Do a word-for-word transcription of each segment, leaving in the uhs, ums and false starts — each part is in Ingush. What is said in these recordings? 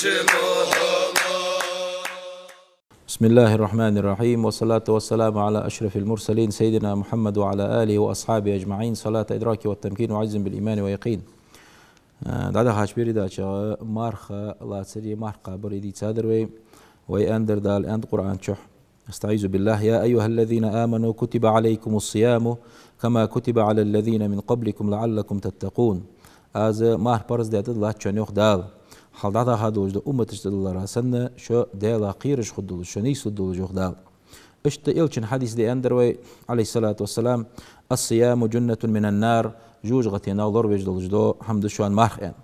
بسم الله الرحمن الرحيم، والصلاة والسلام على أشرف المرسلين سيدنا محمد وعلى آله وأصحابه أجمعين، صلاة إدراك والتمكين وعجز بالإيمان ويقين. Э, дӀадахача передаче марха лацари, марха кхабари дийцадар вай, вай аьннадар Дала аьннад Къуръан чу. أستعيذ بالله. يا أيها الذين آمنوا كتب عليكم الصيام كما كتب على الذين من قبلكم لعلكم تتقون. Аз марха парз даьд латтачоа, йоах Дала, хьалха дӀадаха долаш дола умматашта тӀадиллар санна, шо Даьлах кхераш хургдолаш, шо нийслургдолаш, йоах Дала. Иштта Элчан хьадис да аьннадар вай, عليه الصلاة والسلام: الصيام جنة من النار, жожагӀатенах лоравеш долаш дола хӀама да шоана марха, аьнна.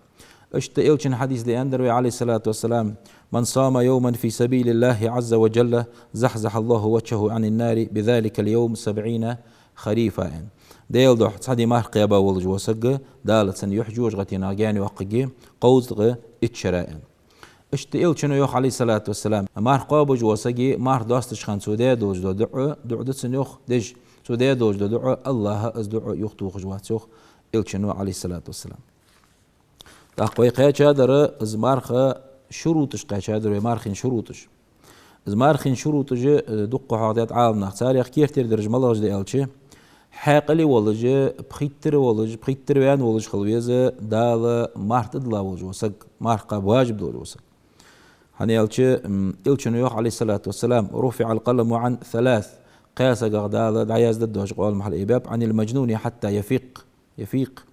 Иштта Элчан хьадис да аьннадар вай, عليه الصلاة والسلام: من صام يوما في سبيل الله عز وجل زحزح الله وجهه عن النار بذلك اليوم سبعين خريفا, аьнна. Даьла духьа цхьа ди марха кхаьба волаш вола саг, Дала цун юхь жожагӀатенах гаьна йоаккхаргья кховзткъеи итт шера, аьнна. Иштта Элчано йоах, عليه الصلاة والسلام, марха кхоабаш вола саги марха доастача хана цо даь долаш дола дуӀа, дуӀа да цун, йоах, деш, цо даь долаш дола дуӀа, АллахӀа из дуӀа юхатохаш вац, йоах Элчано, عليه الصلاة والسلام. ТӀаккха вай кхаьчадар из марха шурутӀаш, кхаьчадар вай мархий шурутӀаш. Из мархий шурутӀаш, э, дукха хьоахадаьд Ӏаламнаха. Царех кертера дарж малагӀаш да аьлча, хьаькъале волаш, пхийттара волаш, пхийттара ваьнна волаш хила веза Дала марха тӀадилла волаш вола саг, марха кхаба важиб долаш вола саг. ХӀана аьлча, м, Элчано йоах, عليه الصلاة والسلام: رفع القلم عن ثلاث. Кхаь сагах Дала дӀаяздергдоацаш къоалам хьалъайбаьб: عن المجنون حتى يفيق. يفيق.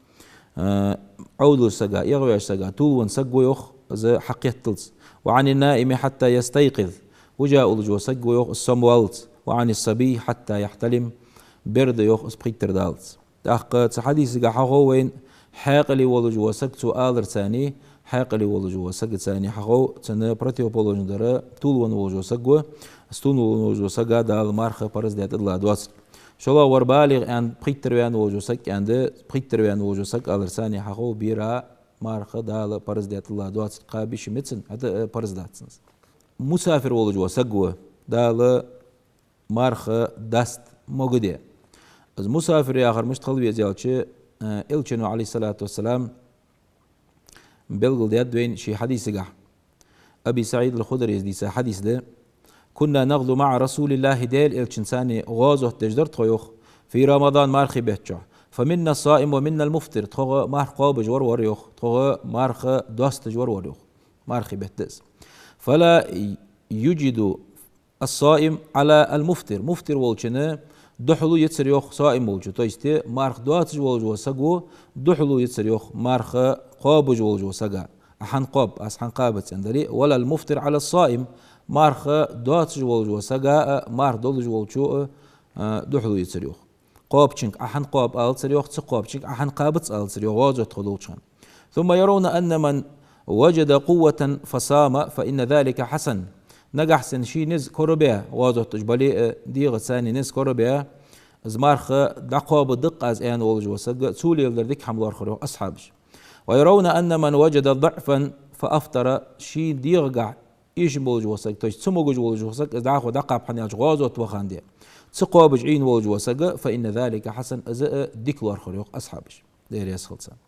Э, Ӏовдалча сага, эгӀаваьча сага, тувлавенна саг ва, йоах, из хьакхетталца. وعن النائم حتى يستيقظ. Вижа уллаш вола саг ва, йоах, из сомаваллалца. وعن الصبي حتى يحتلم. Бер да, йоах, из пхийттара даллалца. ТӀаккха цу хьадисагахь хьахов вайна, хьаькъале волаш вола саг цо аларца, хьаькъале волаш вола сагацара хьахов, цунна противоположный дар тувлавенна волаш вола саг ва, из тувлавенна волаш волча сага Дала марха парз даь тӀадилла доацар. ШоллагӀвар балигӀ аьнна, пхийттара ваьнна волаш вола саг аьнна да, пхийттара ваьнна волаш вола саг аларца хьахов, бера марха Дала парз даь тӀадилла доацар, кхаба йиш я цун, хӀаьта а парз дац цунна. Мусафир волаш вола саг ва, Дала марха даста могаде. Из мусафир яхар мишта хила веза аьлча, э, Элчано, عليه الصلاة والسلام, белгалдаьд вайна ший хьадисагахь. Аби СаӀид аль-Худрийс дийца хьадис да: كنا نغزو مع رسول الله, Даьла Элчанца гӀазот деш дар тхо, йоах, في رمضان, мархий бетта чу. فمنا الصائم ومنا المفطر, тхогӀа марха кхоабаш вар вар, йоах, тхогӀа марха доасташ вар вар, йоах. Мархий бетта да из. فلا يجد الصائم على المفطر. Муфтир волчунна духьале яцар, йоах, саим волчо. То есть, марха доасташ волаш вола саго духьале яцар, йоах, марха кхоабаш волаш волча сага. Ӏа хӀана кхоаб, аз хӀана кхаба аьнна дале а, ولا المفطر على الصائم. Марха доасташ волаш волча сага а, марха долаш волчо а, а, духьале яцар, йоах. Кхоабачунга Ӏа хӀана кхоаб алацар, йоах, ца кхоабачунга Ӏа хӀана кхабац алацар, йоах, гӀазот тхо долча хана. ثم يرون أن من وجد قوة فصام فإن ذلك حسن. Нагахьа санна ший низ корабаь, гӀазот деш бале а, дегӀаца низ корабаь, из марха дӀакхоабаргда-кх аз аьнна волаш вола саг, цо леладар дика хӀама лоархӀар, йоах, асхьабаша. ويرون أن من وجد ضعفا فأفطر. Ший дегӀагахь эшам болаш вола саг, то есть ца могаш волаш вола саг, из дӀахо дӀакхаба, хӀана аьлча гӀазот ваха денз. Ца кхоабаш Ӏийна волаш вола саг, فإن ذلك حسن, из а дика лоархӀар, йоах, асхьабаша. Даьла раьза хилва царна.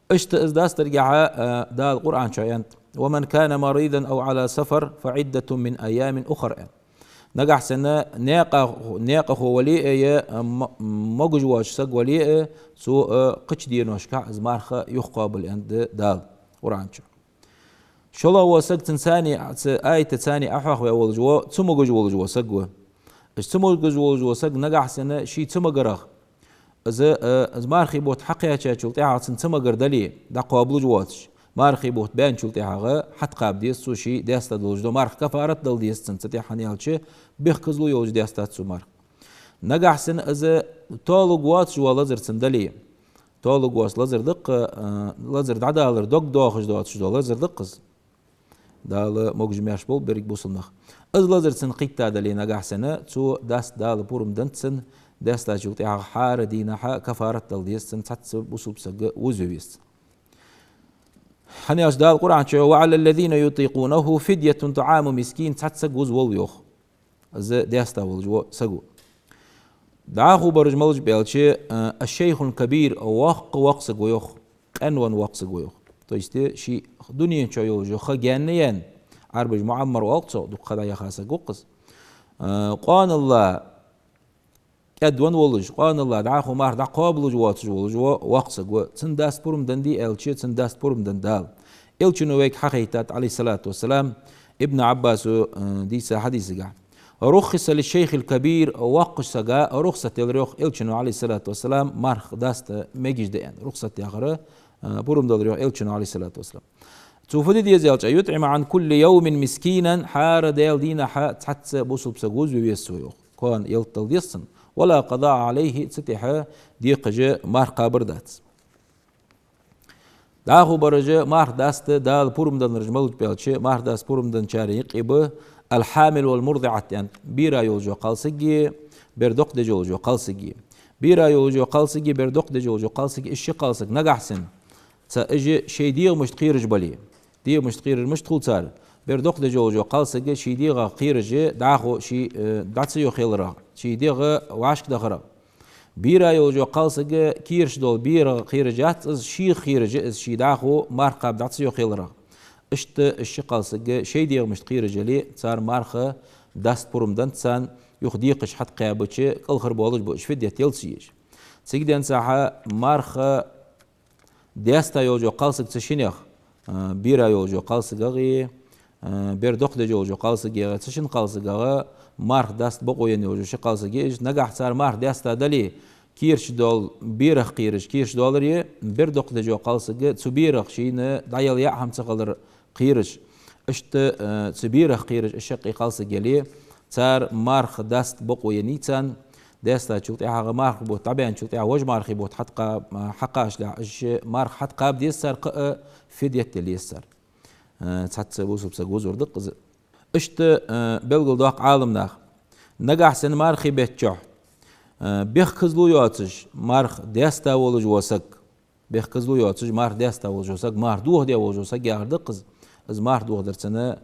Иштта из дастаргахьа, а, Дала Къуръан чу аьннад: ومن كان مريضا أو على سفر فعدة من أيام أخر, аьнна. Нагахьа санна наькъа-, наькъахо вале а, е, а, м-, могаш воацаш саг вале а, цо, а, кхыча деношка из марха юхакхоабалда, аьннад Дала Къуръан чу. ШоллагӀа вола саг цунца, цу аятаца Ӏохьоахаваь волаш вола, ца могаш волаш вола саг ва. Из ца могаш волаш вола саг нагахьа санна ший ца магарах, из, э, из мархий бутт хьакхаьчачул тӀехьагӀа цун ца магар дале, дӀакхоабалуш воацаш, мархий бутт баьнначул тӀехьагӀа хьатӀакхаба деза цо ший даьста долаш дола марха, кафарат дала деза цунна цу тӀа, хӀана аьлча бехказло йолаш даьстад цо марха. Нагахьа санна из тоалургвоацаш вола лазар цун дале, тоалургвоаца лазар да-кх, э, лазар дӀадалар дог доахаш доацаш дола лазар да-кх из. Дала могаш-маьрша болба берригаш бусалба нах. Из лазар цунна кхийтта дале нагахьа санна, цо даста Дала пурам деннад цунна, даьстачул тӀехьагӀа хӀара дийнахьа кафарат дала деза цунна, цхьацца бусалба саг вузаве веза цунна. ХӀана аьлча Дала Къуръан чу: وعلى الذين يطيقونه فدية طعام مسكين, цхьацца саг вузаволва, йоах. Из даьста волаш вола саг ва. ДӀахо бараш малаш ба аьлча, а, الشيخ الكبير, воккха воккха саг ва, йоах, къаьна венна воккха саг ва, йоах. То есть, э, ший дунен чу йолаш йола ха гаьнна яьнна, Ӏарбаша муӀаммар оал цох, дукха ха дӀаяха саг ва-кх из. Э, къоаналла кӀаьдвенна волаш, къоаналла дӀахо марха дӀакхоабалуш воацаш волаш ва, воккха саг ва. Цун даста пурам деннадий аьлча, цун даста пурам деннад Дала. Элчано вайга хьахайтад, Ӏалайхи ссалату вассалам, Ибн Ӏаббаса, э, дийца хьадисагахь: «رخص للشيخ الكبير», воккхача сага рухсат делар йоах Элчано, Ӏалайхи ссалату вассалам, марха даста мегаш да аьнна. Рухсат яхар, э, пурам делар йоах Элчано, Ӏалайхи ссалату вассалам. Цо фу де деза аьлча: «أن يطعم عن كل يوم مسكينا», хӀара Даьла дийнахьа цхьацца бусалба саг вуз ве веза цо йоах. Кхоана ялат дала деза цунна. «ولا قضاء عليه», цу тӀехьа декхаш марха кхабар дац. ДӀахо бараш марха даста Дала пурам деннараш малув аьлча, марха даста пурам денначарех юкъе ба «الحامل والمرضعة» аьнна, бера йолаш йола кхалсаги, бер дукха деш йолаш йола кхалсаги. Бера йолаш йола кхалсаги, бер дукха деш йолаш йола кхалсаги, уж ши кхалсаг нагахьа санна, цхьа уж шоай дегӀа мишта кхераш бале. ДегӀа мишта кхераш мишта хул цар? Бер дукха деш йолаш йола кхалсаг ший дегӀах кхераш, дӀахо ший, э, дӀа ца йохаяларах, ший дегӀ вӀашкадахарах. Бера йолаш йола кхалсаг кераш дола берах кхераш яц из, шийх кхераш я из, ший дӀахо марха кхаба дӀа ца йохаяларах. Иштта уж ши кхалсаг шоай дегӀа мишта кхераш яле, цар марха даста пурам деннад царна, юха декхаш хьатӀакхаьбача, кӀалхарбоалаш ба уж, фидйат яла ца езаш. Цига денз хьа марха даьста йолаш йола кхалсаг цу шиннех, а, бера йолаш йола кхалсагагӀи, а, бер дукха деш йолаш йола кхалсагагӀи, цу шин кхалсагагӀа марха даста бокъо енна йолаш йола ши кхалсаг я уж, нагахьа цар марха даьста дале, кераш дола берах кхераш, кераш доаларе, бер дукха деш йола кхалсаг цу берах шийна дӀаяла яа хӀама ца хилар кхераш. Иштта, э, цу берах кхераш уж шаккхе кхалсаг яле, цар марха даста бокъо еннай царна, даьстачул тӀехьагӀа мархий бутт дӀабаьнначул тӀехьагӀа вож мархий бутт хьатӀакха-, э, хьакхачалехь, уж марха хьатӀакхаба деза цар, кхы а фидйат дала еза цар. Э, цхьацца бусалба саг вузар да-кх из. Иштта, э, белгалдоаккх Ӏаламнаха: нагахьа санна мархий бетта чухь, э, бехказло йоацаш марха даьста волаш вола саг, бехказло йоацаш марха даьста волаш вола саг, марха дохадаь волаш вола саг яхар да-кх из. Из марха дохадар цунна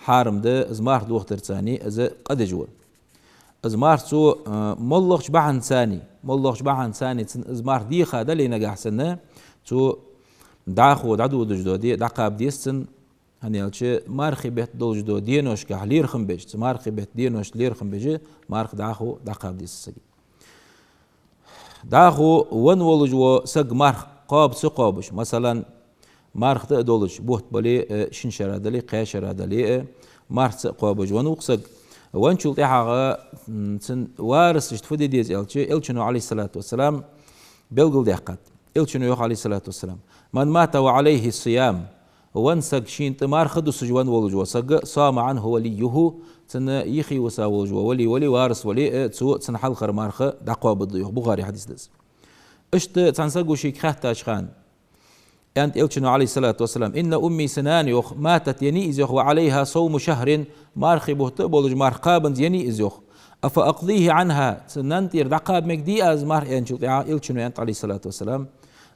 хьарам да, из марха дохадарцани из къа деш ва. Из марха цо, э, моллагӀча бахьанцани, моллагӀча бахьанцани цунна из марха деха дале нагахьа санна, цо дӀахо дӀадодаш дола де дӀакхаба деза цунна, хӀана аьлча мархий бетта долаш долча деношкахь лерхӀам беш, цу мархий бетта деношка лерхӀам беш, марха дӀахо дӀакхаба деза сага. ДӀахо венна волаш вола саг марха кхоаба ца кхоабаш, масала, марха тӀа а долаш, бутт бале а, шин шера дале а, кхаь шера дале а, марха ца а кхоабаш венна ва-кх саг. Венначул тӀехьагӀа, м, цун варасашта фу де деза аьлча, Элчано, Ӏалайхи ссалату вассалам, белгалдаьккхад. Элчано йоах, Ӏалайхи ссалату вассалам: «من مات وعليه الصيام». Венна саг, шийна тӀа марха дусаш венна волаш вола саг, «صام عنه وليه», цунна юхе виса волаш вола вали вале, варас вале а, цо цунна хьалхара марха дӀакхоабаргда йоах, Бухарий хьадис да из. Иштта цхьан саго шийга хаьттача хана, аьннад Элчано, Ӏалайхи ссалату вассалам: «إن أمي», са нана, йоах, «ماتت», еннай из, йоах, «وعليها صوم شهر», мархий бутт а болаш марха кхабанза еннай из, йоах. «أفأقضيه عنها», цу нанна тӀера дӀакхаба мегадий аз марха, аьнначул тӀехьагӀа Элчано аьннад, Ӏалайхи ссалату вассалам: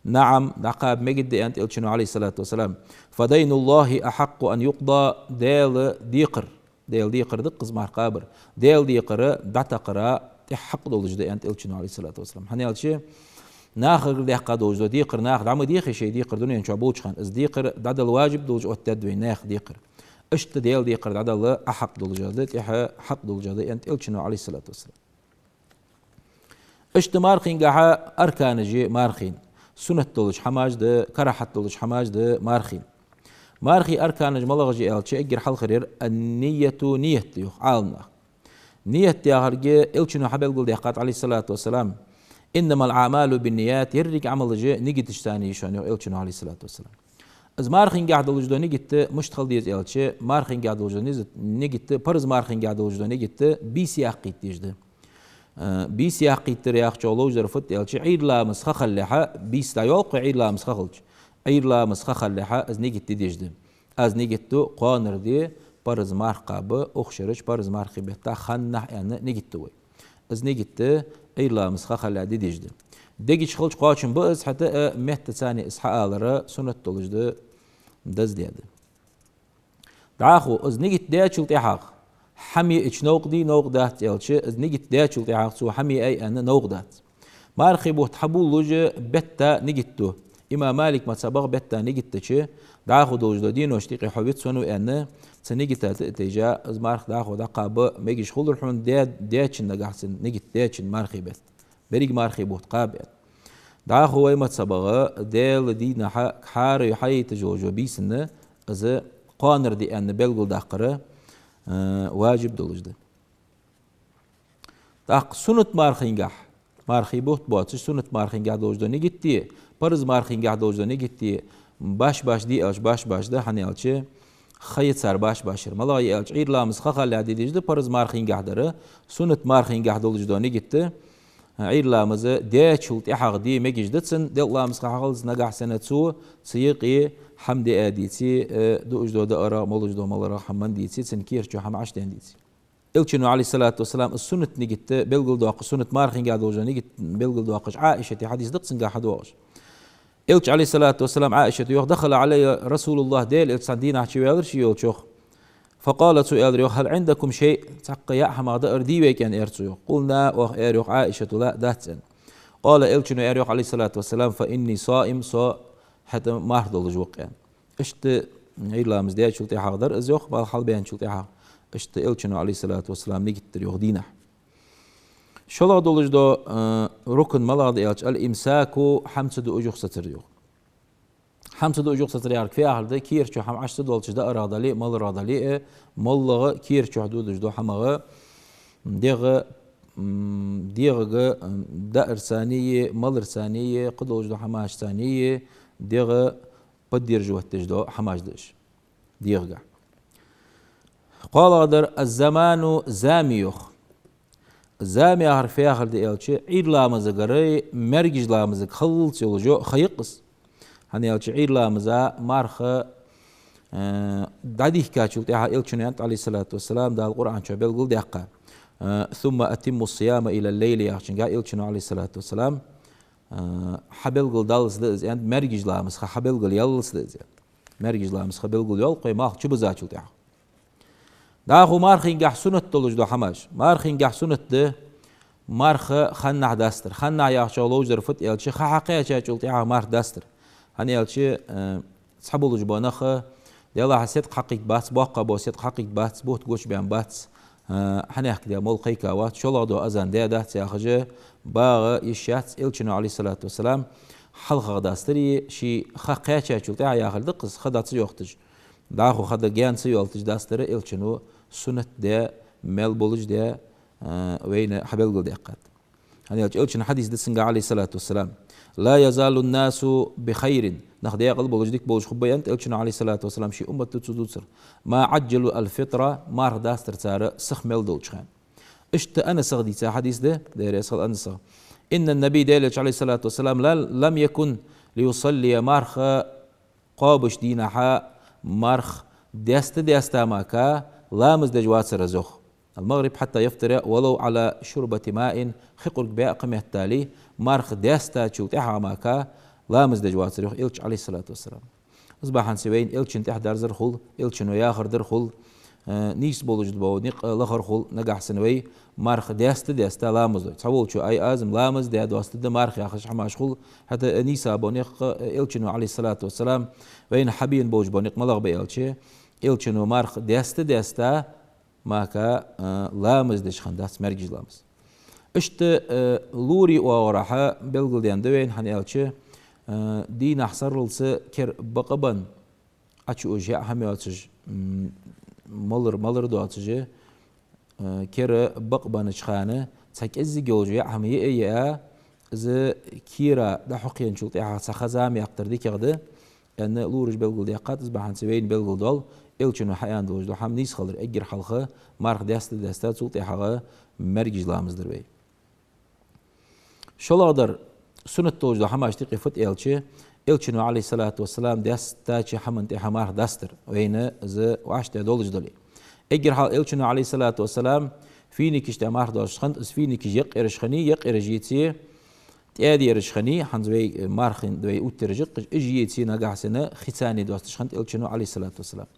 «نعم», дӀакхаба мегаргда, аьннад Элчано, Ӏалайхи ссалату вассалам. «فدين الله أحق أن يقضى», Даьла декхар, Даьла декхар да-кх из марха кхабар, Даьла декхар дӀатакхара тӀех хьакъ долаш да, аьннад Элчано, Ӏалайхи ссалату вассалам. ХӀана аьлча нахагара даьккха долаш дола декхар наха дӀа ма дехий шоай декхар дунен чу болча хана. Из декхар дӀадала важиб долаш оттадаьд вайна наьха декхар. Иштта Даьла декхар дӀадала а хьакъ долаш да, тӀех хьакъ долаш да, аьннад Элчано, Ӏалайхи ссалату вассалам. Иштта мархийнгахьа арканаш я мархийна. Суннат долаш хӀамаш да, карахьат долаш хӀамаш да мархийна. Мархий арканаш малагӀаш я аьлча, эггара хьалхара яр: «النية», ният да йоах Ӏаламнаха. Ният яхарга Элчано хьабелгалдаьккхад, Ӏалайхи ссалату вассалам: «إنما الأعمال بالنيات», еррига Ӏамалаш нигаташца я шоана, йоах Элчано, Ӏалайхи ссалату вассалам. Из мархийнгахьа долаш дола нигат мишта хила деза аьлча, мархийнгахьа долаш дола низ-, нигат, парз мархийнгахьа долаш дола нигат бийса яккхийта дезаш да. Э, бийса яккхийтар яхачох ловзар фуд аьлча, Ӏуйра ламаз ха хилалехьа, бийса дӀайоал-кх вай Ӏуйра ламаз ха хилча. Ӏуйра ламаз ха хилалехьа, из нигат де дезаш да. Из нигат ду кхоанара ди парз марха кхаба, укх шерача парз мархий бетта ханнахьа аьнна нигат ду вай. Из нигат Ӏуйра ламаз ха хилалехьа де дезаш да. Дега чу хилча кхоачам ба из, хӀаьта а меттаца из хьаалар суннат долаш да, деза де да. ДӀахо из нигат даьчул тӀехьагӀа хӀама яйча новкъа дий, новкъа дац аьлча, из нигат даьчул тӀехьагӀа цо хӀама яьй аьнна новкъа дац. Мархий бутт хьабувлалуш бетта нигат ду. Имам Малик мазхӀабах бетта нигат дича, дӀахо долаш дола денош тӀекъе хьо вицвеннав аьнна, цу нигата тӀа а тайжа, из марха дӀахо дӀакхаба мегаш хулар хьона, де-, дечун нагахьа санна, нигат дечун мархий бетта. Беррига мархий бутт кхаба аьнна. ДӀахо вай мазхӀабах Даьла дийнахьа кхаьра хьаийта йолаш йола бийсанна, из кхоанара ди аьнна белгалдаккхар, э, важиб долаш да. ТӀаккха суннат мархийнгахьа, мархий бутт боацаш, суннат мархийнгахьа долаш дола нигат де, парз мархийнгахьа долаш дола нигат де, баш-баш де аьлча, баш-баш да, хӀана аьлча, ха я цар баш-башера. МалагӀа я аьлча, Ӏуйра ламаза ха хилалехь де дезаш да парз мархийнгахьа дар, суннат мархийнгахьа долаш дола нигат, Ӏуйра ламаз дечул тӀехьагӀа де мегаш да цун, делкъа ламаза ха хьахилалца нагахьа санна цо, цу юкъе хӀама диа деций, э, дуаш дола даарах, молаш дола маларах хӀама ман деций, цун кера чу хӀама Ӏочудена деций. Элчано, Ӏалайхи ссалату вассалам, из суннат нигат белгалдоаккхаш, суннат мархийнгахьа долаш дола нигат белгалдоаккхаш, Ӏаишата хьадис да-кх цунгахьа хьадоагӀаш. Элча, Ӏалайхи ссалату вассалам, Ӏаишата йоах: «دخل علي رسول الله», Даьла Элча цхьан дийнахьа чу ваьлар ше, йолчох. «فقال», цо аьлар йоах: «هل عندكم شيء؟» Цхьаккха яа хӀама да ара дий вайга аьнна, аьлар цо йоах. «قلنا», оаха аьлар йоах Ӏаишата: «لا», дац аьнна. «قال», Элчано аьлар йоах, Ӏалайхи ссалату вассалам: «فإني صائم», со хӀаьта марха долаш ва-кх аьнна. Иштта Ӏуйра ламаз дечул тӀехьагӀа дар из йоах, малх хьалбаьнначул тӀехьагӀа. Иштта Элчано, Ӏалайхи ссалату вассалам, нигат дир йоах дийнахьа. ШоллагӀа долаш дола, э, рукн малагӀа да аьлча, «الإمساك», хӀама ца дуаш юхасацар йоах. ХӀама ца дуаш юхасацар яхар фу яхар да, кера чу хӀама Ӏочу ца долча даарах дале а, маларах дале а, моллагӀа кера чу додаш дола хӀамах, дегӀа, м, дегӀага, м, даарцани, маларцани, кхыдолаш дола хӀамашцани, дегӀа поддерживать деш дола хӀамаш да уж дегӀагахьа. КхоалагӀа дар: «الزمان», зама йоах. Зама яхар фу яхар да аьлча, Ӏуйра ламазагара маьркӀажа ламазага хиллалца йолаш йола ха я-кх из. ХӀана аьлча Ӏуйра ламаза марха, э, дӀадихкачул тӀехьагӀа Элчано аьннад, Ӏалайхи ссалату вассалам, Дала Къуръан чу белгалдаьккха, э, «ثم أتموا الصيام إلى الليل» яхачунга Элчано, Ӏалайхи ссалату вассалам, э, хьабелгалдаллалца да из аьннад, маьркӀажа ламаза ха хьабелгалъяллалца да из аьннад. МаьркӀажа ламаза ха белгалйоал-кх вай малх чубизачул тӀехьагӀа. ДӀахо мархийнгахьа суннат долаш дола хӀамаш. Мархийнгахьа суннат да марха ханнахьа дастар. Ханнахьа яхачох ловзар фуд аьлча, ха хьакхаьчачул тӀехьагӀа марха дастар. ХӀана аьлча, э, цхьаболаш бола нах, делахь седкъа хьакхийтта бац, боккха бола седкъа хьакхийтта бац, бутт гучабаьнна бац, э, хьанехк де мол кхайка вац, шоллагӀа дола азан даь дац яхаш, багӀа йиш яц. Элчано, Ӏалайхи ссалату вассалам, хьалхагӀа дастари, ший ха кхаьчачул тӀехьагӀа яхар да-кх из, ха дӀа ца йохийташ. ДӀахо ха дӀа гаьна ца йоалийташ дастар Элчано суннат даь, мел болаш даь, а, вайна хьабелгалдаьккхад. ХӀана аьлча Элчан хьадис да цунга, Ӏалайхи ссалату вассалам: «لا يزال الناس بخير». Нах даькъала болаш, дика болаш хургба аьннад Элчано, Ӏалайхи ссалату вассалам, ший уммат дувцар, дувцар. «ما عجلوا الفطر», марха дастар цар сиха мел долча хана. Иштта Анасах дийца хьадис да, Даьла раьза хилва Анасах. «إن النبي», Даьла Элча, Ӏалайхи ссалату вассалам, «لم، لم يكن ليصلي», марха кхоабаш дийнахьа марха даьста-даьста мара ламаз деш вацар из йоах. «المغرب حتى يفطر ولو على شربة ماء», хи къург баь кхы меттел, марха даьстачул тӀехьагӀа мара ламаз деш вацар йоах Элча, Ӏалайхи ссалату вассалам. Из бахьанца вайна Элчан тӀехьа дерзар хул, Элчано яхар дар хул, э, нийса болаш бола никъ лахар хул, нагахьа санна вай марха даьста-даьста ламаз дой. Цхьаволчо: «Ай, аз-м ламаз даь доастадда марха», яхаш хӀамаш хул, хӀаьта нийса бола никъ, э, Элчано, Ӏалайхи ссалату вассалам, вайна хьабена болаш бола никъ малагӀа ба аьлча, Элчано марха даьста-даьста мара, э, ламаз деш хиннадац, маьркӀажа ламаз. Иштта, э, лорий оагӀорахьа белгалдаьнна да вайна, хӀана аьлча, э, дийнахьа сарралца кер бакъ бенна, Ӏочуужаш яа хӀама йоацаш, м, малар, малар доацаш, э, кер бакъ беннача хана цхьа кӀезига йолаш яа хӀама йиа, йиа, из кера дӀахьокхийначул тӀехьагӀа цхьа ха-зама яьккхар дикагӀа да, аьнна, лораша белгалдаьккхад. Из бахьанца вайна белгалдоал Элчано хьааьнна долаш дола хӀама нийса хилар, эггара хьалха марха даьста-даьста, цул тӀехьагӀа маьркӀажа ламаз дар вай. ШоллагӀа дар суннат долаш дола хӀамаш тӀекъе фуд аьлча, Элчано, Ӏалайхи ссалату вассалам, даьстача хӀаман тӀехьа марха дастар, вайна из вӀаштӀехьа долаш дале. Эггара хьалха Элчано, Ӏалайхи ссалату вассалам, финикаш тӀа марха доасташ хиннад, из финикаш екъаераш хиннай, екъаераш еций, тӀаьда ераш хиннай, хӀанз вай мархин, вай уттараш иккхаш, уж еций, нагахьа санна хицани доасташ хиннад Элчано, Ӏалайхи ссалату вассалам.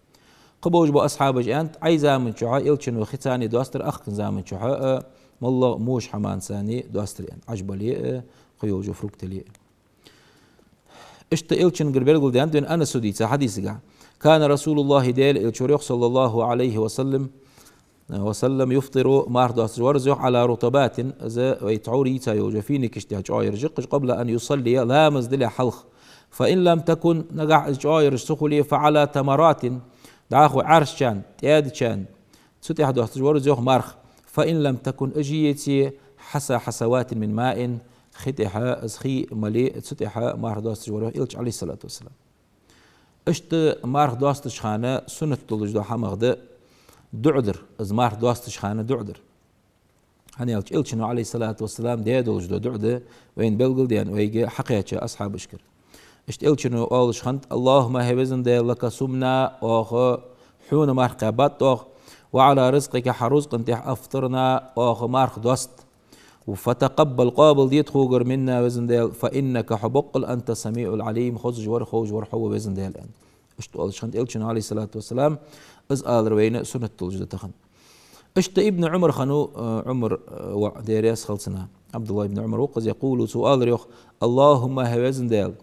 Кхы болаш бола асхьабаша аьннад, Ӏай заман чухьа Элчано хицани доастар, ахкан заман чухьа, а, моллагӀа а, муш хӀаманцани доастар аьнна, Ӏаж бале а, кхы йолаш йола фрукт яле а. Иштта Элчангара белгалдаьннад вайна Анаса дийцача хьадисагахь: «كان رسول الله», Даьла Элча вар йоах, «صلى الله عليه وسلم, وسلم يفطر», марха досташ вар из йоах, «على رطبات», из вай тхьовра йийца йолаш йола финикаш тӀа чӀоагӀъяраш я-кх уж, «قبل أن يصلي», ламаз далехьа хьалха. «فإن لم تكن», нагахь из чӀоагӀъяраш ца хуле, «فعلى تمرات», дӀахо Ӏаьршачарна, тӀаьдачарна, цу тӀа досташ вар из йоах марха. «فإن لم تكن», уж еце, «حصى حصوات من ماء», хи тӀа, из хий мале, цу тӀа марха досташ вар йоах Элча, عليه الصلاة والسلام. Иштта марха достача хана суннат долаш дола хӀамах да дуӀа дар, из марха достача хана дуӀа дар. ХӀана аьлча Элчано, عليه الصلاة والسلام, даь долаш дола дуӀа да вайна белгалдаьнна, вайга хьакхаьча асхьабашкара. Иштта Элчано оалаш хиннад: «اللهم», хӀай Веза Даьла, «لك صمنا», оаха Хьона марха кхаьбад оаха, «وعلى رزقك», Хьа рузкъан тӀа, «أفطرنا», оаха марха дост. «فتقبل», къоабалде тхогара, «منا», Веза Даьла, «فإنك», хьо боккъал, «أنت السميع العليم», хозаш вар, ховш вар хьо ва, Веза Даьла, аьнна. Иштта оалаш хиннад Элчано, عليه الصلاة والسلام, из алар вайна суннат долаш да тахан. Иштта Ибн Ӏумар хиннав, э, Ӏумара, э, воӀ, Даьла раьза хилва цунна, Ӏабдуллахь ибн Ӏумар ва-кх из, «يقول», цо алар йоах: «اللهم», хӀай Веза Даьла,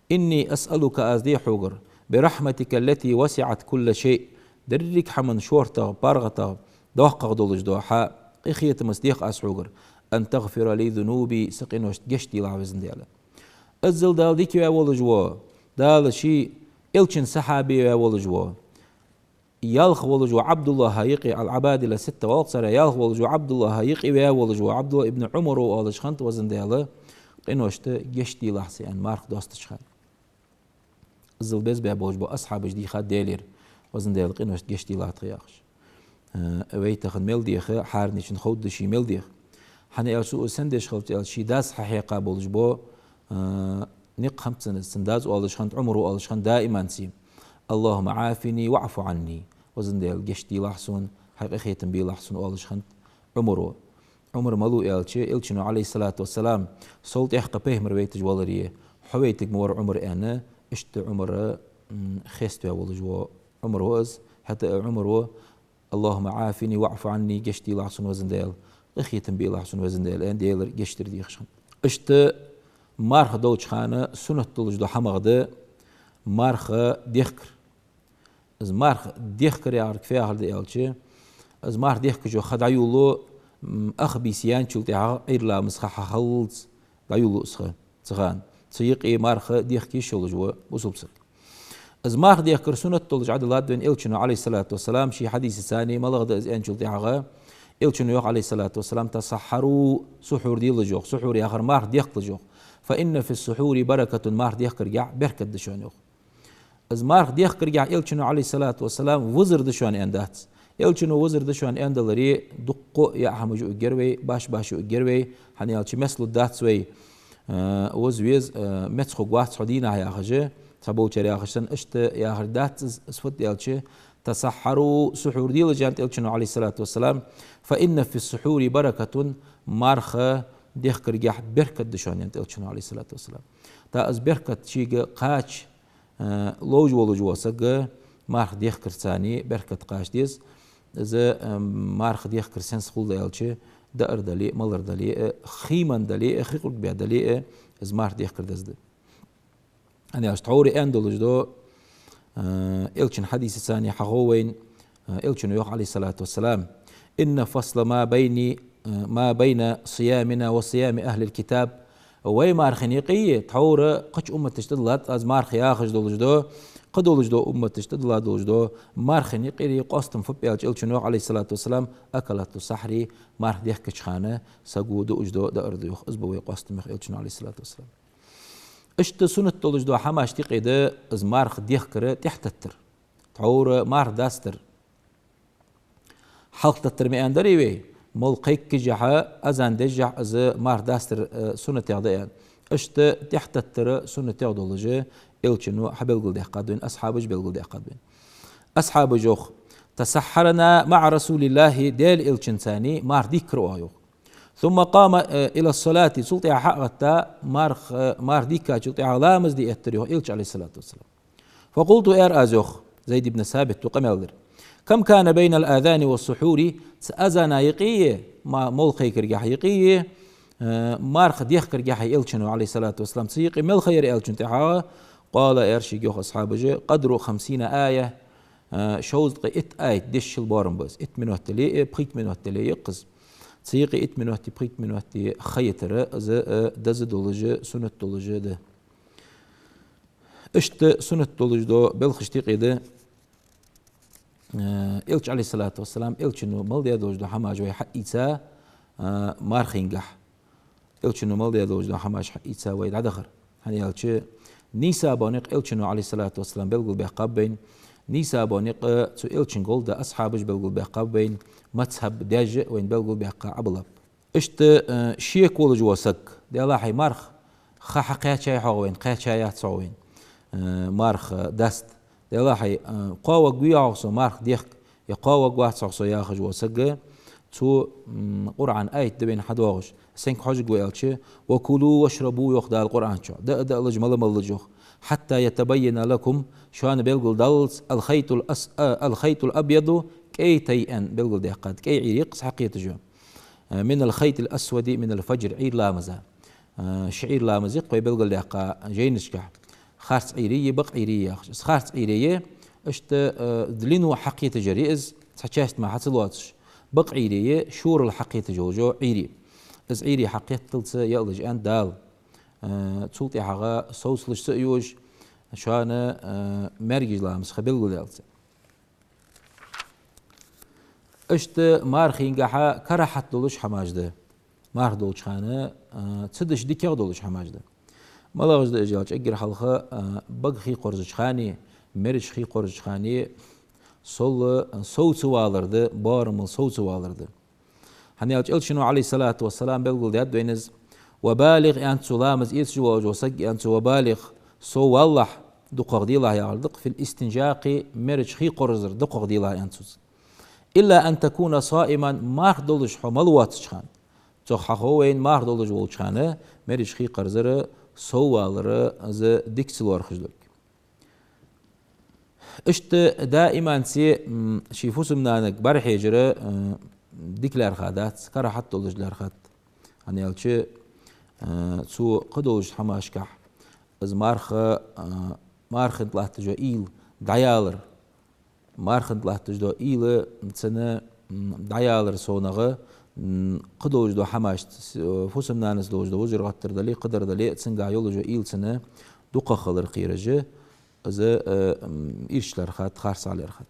«إني أسألك», аз де хьогара, «برحمتك التي وسعت كل شيء», деррига хӀаман шортагӀа, паргӀатагӀа, доккхагӀа долаш дола Хьа къахетамца дех аз хьогара, «أن تغفر لي ذنوبي», са къиношта гешт делахь, Веза Даьла. Иззал Дала дика ваь волаш вола, Дала ший Элчан сахьаби ваь волаш вола, ялх волаш вола Ӏабдуллахьа юкъе, «العبادلة الستة» оал-кх царех, ялх волаш вола Ӏабдуллахьа юкъе ваь волаш вола Ӏабдуллахь ибн Ӏумара оалаш хиннад, Веза Даьла, къиношта гешт делахь са, аьнна, марха достача хана. Иззал беза баь болаш бола асхьабаш дийхад Даьлагара, Веза Даьла, къиношта гешт делахь тха, яхаш. Э, вай тахан мел дех, хӀаранечун ховргда ший мел дех. ХӀана аьлча цо из сенна деш хилча аьлча, ший дас хьахьекха болаш бола, э, никъ хиннаб цунна, цун дас оалаш хиннад, Ӏумара оалаш хиннад даиман цо: «اللهم عافني واعف عني», Веза Даьла, гешт делахь сона, Хьай къахетам белахь сона, оалаш хиннад Ӏумара. Ӏумар малув аьлча, Элчано, عليه الصلاة والسلام, сов тӀехкха пайхамар вайташ валаре хьо вайтарг ма вар, Ӏумар, аьнна, иштта Ӏумара, м, хеставаь волаш вола Ӏумар ва из. ХӀаьта а Ӏумар ва: «اللهم عافني واعف عني», гешт делахь сона, Веза Даьла, къахетам белахь сона, Веза Даьла, аьнна, Даьлагара гешт дар дехаш хиннад. Иштта марха долча хана суннат долаш дола хӀамах да марха дехкар. Из марха дехкар яхар фу яхар да аьлча, из марха дехкача ха дӀайолалу, м, ах бийса яьнначул тӀехьагӀа, Ӏуйра ламаза ха хьахиллалца дӀайолалу из ха, цу хана. Цу юкъе марха дехка йиш йолаш ва бусалба саг. Из марха дехкар суннат долаш Ӏадиллад вайна Элчано, عليه الصلاة والسلام, ший хьадисаца, малагӀа да из аьнначул тӀехьагӀа, Элчано йоах, عليه الصلاة والسلام: «تسحروا», сухьур делаш, йоах, сухьур яхар марха дехкалаш, йоах. «فإن في السحور بركة», марха дехкаргахь беркат да шоана, йоах. Из марха дехкаргахь Элчано, عليه الصلاة والسلام, визар да шоана аьнна дац. Элчано визар да шоана аьнна даларе, дуккха яа хӀамаш юаргьяр вай, башха-башха юаргьяр вай, хӀана аьлча мел лургдац вай, э, виза веза, э, меца хургвац хьо дийнахьа яхаш, цхьаболчар яхаш санна, иштта яхар дац из, из фуд аьлча, «تسحروا», сухьур делаш, аьннад Элчано, عليه الصلاة والسلام, «فإن في السحور بركة», марха дехкаргахь беркат да шоана, аьннад Элчано, عليه الصلاة والسلام. ТӀаккха из беркат шийга кхача, э, ловш волаш вола саг марха дехкарца беркат кхача деза. Из, э, марха дехкар сенца хул аьлча, даар дале а, малар дале а, хий менна дале а, хий къург баь дале а, из марха дехкар деза да. ХӀана аьлча тхьовра аьнна долаш да, э, Элчан хьадисаца хьахов вайна, э, Элчано йоах, عليه الصلاة والسلام: «إن فصل ما بين، э, ما بين صيامنا وصيام أهل الكتاب». Вай мархий юкъе, тхьовра кхыча умматашта тӀадиллад аз марха яхаш долаш да, кхыдолаш дола умматашта тӀадилла долаш да, мархий юкъера къоастам фуд аьлча, Элчано йоах, عليه الصلاة والسلام: «أكلة السحر», марха дехкача хана саго дуаш да, даар да, йоах, из ба вай къоастам, йоах Элчано, عليه الصلاة والسلام. Иштта суннат долаш дола хӀамашта юкъе да из марха дехкар тӀехьатеттар. Тхьовра марха дастар. Хьалха теттар ма аьннадарий вай, молла кхайкача хана, азан деча хана из марха дастар, э, суннатех да аьнна. Иштта тӀехьатеттар суннатех долаш Элчано хьабелгалдаьккхад вайна, асхьабаша белгалдаьккхад вайна. Асхьабаша йоах: «تسحرنا مع رسول الله», Даьла Элчанца марха дехкар оаха, йоах. «ثم قام، э, إلى الصلاة», цул тӀехьагӀа хьа а гӀетта, марха, э, марха дехкачул тӀехьагӀа ламаз де эттар, йоах, Элча, عليه الصلاة والسلام. «فقلت», аьлар аз, йоах, Зайд ибн Сабита къамаьл дар. «كم كان بين الأذان والسحور», цу азана юкъеи, ма-, молла кхайкаргахьа юкъеи, э, марха дехкаргахьеи Элчано, عليه الصلاة والسلام, цу юкъе мел ха яр аьлча тӀехьагӀа, قال, аьлар шийга йоах асхьабаша, قدر خمسين آية, а, шовзткъеи итт аят дешаш боарам ба из. Итт минот дале а, пхийтта минот дале а йоах из. Цу юкъе итт миноти, пхийтта миноти ха йитар, из, а, деза долаш, суннат долаш да. Иштта суннат долаш дола белхаш тӀехьа да, а, Элча, عليه الصلاة والسلام, Элчано мел даь долаш дола хӀамаш вай хьаийца, а, мархийнгахьа. Элчано мел даь долаш дола хӀамаш хьаийца вай дӀадахар. ХӀана аьлча, нийсабоне-кх Элчано, عليه الصلاة والسلام, белгалбаьккхаб вайна, нийсабоне-кх цу Элчан гӀолла асхьабаша белгалбаьккхаб вайна, мазхӀаб даьша вайна белгалбаьккха Ӏабулаб. Иштта, э, шек волаш вола саг, делахь а марха ха хьакхаьчай хьогӀ вайна, кхаьчаяц хьогӀ вайна, э, марха даста. Делахь а, э, кхоаваргвий хьогӀ со марха дехка, е кхоаваргвац хьогӀ со яхаш вола саг, цо, м, Къуръан аят да вайна хьадоагӀаш. Сенга хьожаргва аьлча, وكلوا واشربوا йоах Дала Къуръан чу. Даа, даалаш, мала, малалаш йоах. حتى يتبين لكم, шоана белгалдаллалца, الخيط الأس-, а, الخيط الأبيض, кӀай тай аьнна белгалдаьккхад, кӀай Ӏуйре я-кх из хьакхеташ йола. من الخيط الأسود من الفجر, Ӏуйра ламаза. Э, ши Ӏуйра ламаз я-кх вай белгалдаьккха жайнашкахьа. Харц Ӏуйре а, бакъ Ӏуйре а яхаш. Из харц Ӏуйре я, иштта, э, длину хьакхеташ яр я из, цхьа часть мара хьа ца лоацаш. Бакъ Ӏуйре я, шорал хьакхеташ йола Ӏуйре. Из Ӏуйре хьакхетталца яалаш аьннад Дала. Э, цул тӀехьагӀа совцалуш ца а юаш, шоана, э, маьркӀажа ламаза ха белгалдаьлча. Иштта мархийнгахьа карахьат долаш хӀамаш да. Марха долча хана, а, ца деш дикагӀа долаш хӀамаш да. МалагӀаш да уж аьлча, эггара хьалха, а, бага хий кхорзача хана, мерача хий кхорзача хана, сол, а, сов ца валар да, боарамал сов ца валар да. ХӀана аьлча Элчано, عليه الصلاة والسلام, белгалдаьд вайна из: وبالغ, аьннад цо, ламаз эцаш волаш вола саг, аьннад цо, وبالغ, сов валалахь, дукхагӀа делахь яхар да-кх, في الاستنشاق, мерача хий кхорзар дукхагӀа делахь, аьннад цо. إلا أن تكون صائما, марха долаш хьо мел воацача хана. Цох хьахов вайна, марха долаш волча хана мерача хий кхорзар, сов валар, из дика ца лоархӀаш долга. Иштта даиман цо, м, ший фусам-нанага бӀарахьежар, э, дика лаьрхӀа дац, карахьат долаш лаьрхӀад. ХӀана аьлча, э, цо кхыдолча хӀамашкахьа, из марха, э, марханца латташ йола уйла дӀаялар, марханца латташ дола уйла цунна, м, дӀаялар совнагӀа, м, кхыдолаш дола хӀамаш, с-, фусам-нанас долаш дола вужар-гӀаттар дале, кхыдар дале, цунгахьа йолаш йола уйла цунна дукхагӀа хилар кхераш, из, э, м, ирча лаьрхӀад, харцахьа лаьрхӀад.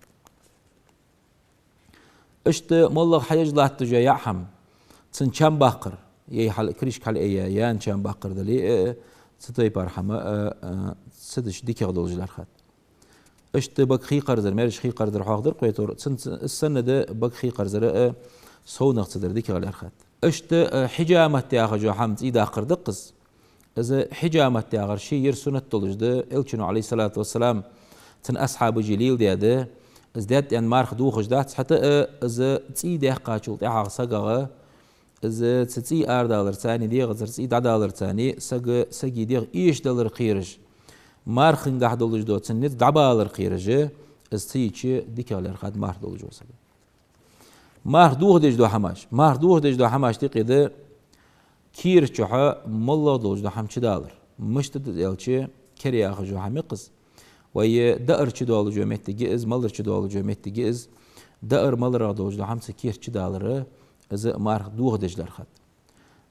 Иштта моллагӀа хьаеш латташ йола яа хӀама, цун чам баккхар, е хьал-, крышка хьалъайя, яьна чам баккхар дале, э, э, цу тайпара хӀама, э, э, ца деш дикагӀа долаш лаьрхӀад. Иштта бага хий кхорзар, мерача хий кхорзар хьоахадаьр-кх вай тӀера, цун ц-, из санна да бага хий кхорзар, э, совнагӀа ца дар дикагӀа лаьрхӀад. Иштта, э, хьиджамат яхаш йола хӀама цӀий даккхар да-кх из. Из хьиджамат яхар ше ер суннат долаш да, Элчано, عليه الصلاة والسلام, цун асхьабаша леладаьд, из даьд аьнна марха дохаш дац, хӀаьта а из цӀий даьккхачул тӀехьагӀа сагагӀа, из цу цӀий арадаларца, дегӀацара цӀий дӀадаларца, сага, сага дегӀ эшадалар кхераш, мархангахьа долаш дола цун низ дӀабалар кхераш, из ца йича дикагӀа лаьрхӀад марха долаш вола саг. Марха дохадеш дола хӀамаш. Марха дохадеш дола хӀамаш тӀехьа да кера чухьа моллагӀа долаш дола хӀама чудалар. Мишта да из аьлча, кера яхаш йола хӀама я-кх из. Вай даар чудоалаш йола моттиг я из, малар чудоалаш йола моттиг я из. Даар, маларагӀа долаш дола хӀама цу керта чудалар, из марха дохадеш лаьрхӀад.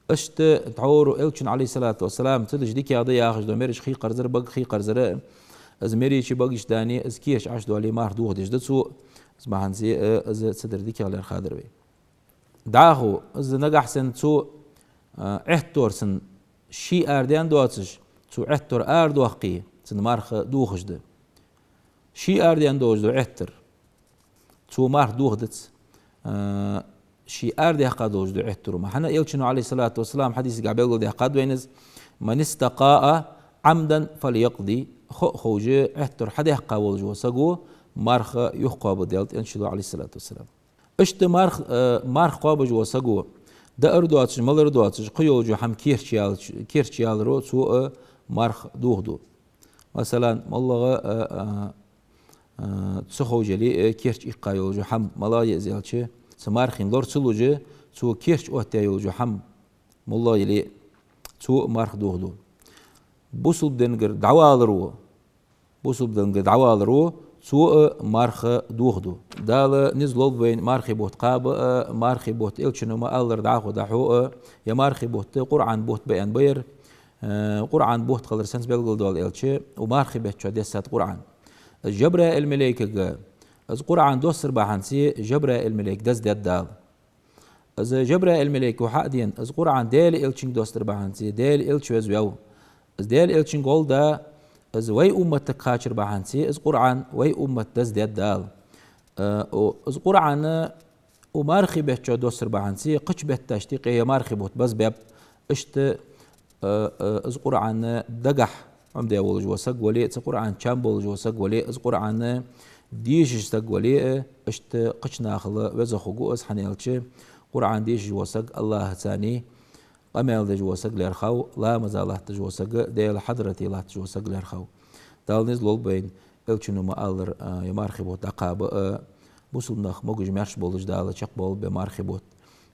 Иштта тхьовра Элчано, عليه الصلاة والسلام, ца деш дикагӀа да яхаш дола мерача хий кхорзар, бага хий кхорзар, из мерачеи багачеи дале, из керта Ӏаш дале, марха дохадеш да цо, из бахьанца, э, из ца дар дикагӀа лаьрхӀадар вай. ДӀахо, из нагахьа санна цо, э, Ӏоттар цун ший арадаьнна доацаш, цо Ӏоттар арадоаккхе, цун марха дохаш да. Ший арадаьнна долаш дола Ӏоттар. Цо марха дохадац, а, ше арадаьккха долаш дола Ӏоттар ма. ХӀана Элчано, عليه الصلاة والسلام, хьадисагахьа белгалдаьккхад вайна из: من استقاء عمدا فليقض. Хо а ховш, Ӏоттар хьадаьккха волаш вола саго марха юхакхоабаргда, аьннад Элчано, عليه الصلاة والسلام. Иштта марха, а, марха кхоабаш вола саго, даар доацаш, малар доацаш, кхы йолаш йола хӀама керта чуяларо, цо а марха дохаду. Масала, моллагӀа, а, а, а, ца ховш яле, э, керта иккха йолаш йола хӀама, малагӀа я из аьлча, цу мархийна лор ца луш, цо керта чу оттаяь йолаш йола хӀама, моллагӀа яле, цо марха дохаду. Бусалба дингара дӀавалар ва, Бусалба динга дӀаваларо, цо а марха дохаду. Дала низ лолба вайна мархий бутт кхаба а, мархий бутт, Элчано ма аллара, дӀахо дӀахьо а, е мархий бутт Къуръан бутт ба аьнна ба ер. Э, Къуръан бутт хилар сенца белгалдоал аьлча, укх мархий бетта чу дессад Къуръан. Из Жабраил малейкага, из Къуръан доссар бахьанца, Жабраил малейк даз даьд Дала. Из Жабраил малейко хьа а дена, из Къуръан Даьла Элчанга доссар бахьанца, Даьла Элча веза ваьв. Из Даьла Элчанга гӀолла да, из вай умматага кхачар бахьанца, из Къуръан вай уммата даз даьд Дала. Э, о, из Къуръан укх мархий бетта чу доссар бахьанца, кхыча бетташта юкъе е мархий бутт базбаьб. Иштта, э, э, из Къуръан дагахьа Ӏомадаь волаш вола саг вале а, цу Къуръана чам болаш вола саг вале а, из Къуръан дешаш саг вале а, иштта кхыча нахала веза хургва из, хӀана аьлча Къуръан дешаш вола саг АллахӀаца къамаьл деш вола саг лаьрхӀав, ламаза латташ вола саг, Даьла хьадрате латташ вола саг лаьрхӀав. Дала низ лолба вайна, Элчано ма аллара, а, е мархий бутт дӀакхаба а, бусалба нах могаш-маьрша болаш Дала чакхбоалба е мархий бутт.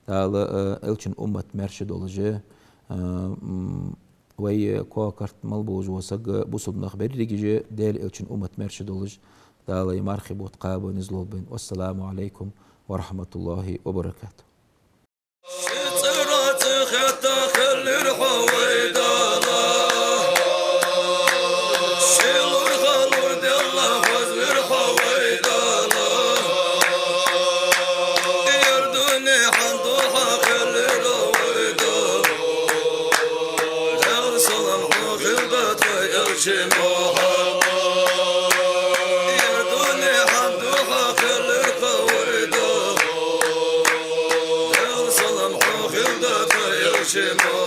Дала, а, Элчан уммат маьрша долаш, а, м, вай кокарт мел болаш вола саг, бусалба нах берригаш а Даьла Элчан уммат маьрша долаш, Дала е мархий бутт кхаба низ лолба вайна. Вассаламу Ӏалайкум ва рахьматуллахӀи ва баракатухӀ. Ши цӀерах цӀи хетта хилар хьо, вай Дала. Ши лургӀа лур делла хозлар хьо, вай Дала. Ер дуне хьан духьа хилар, вай Дала. Даьла салам хьона хилда тха Элча Мухьаммад. Ер дуне хьан духьа хилар хьо, вай Дала. Даьла салам хьона хилда тха Элча Мухьаммад.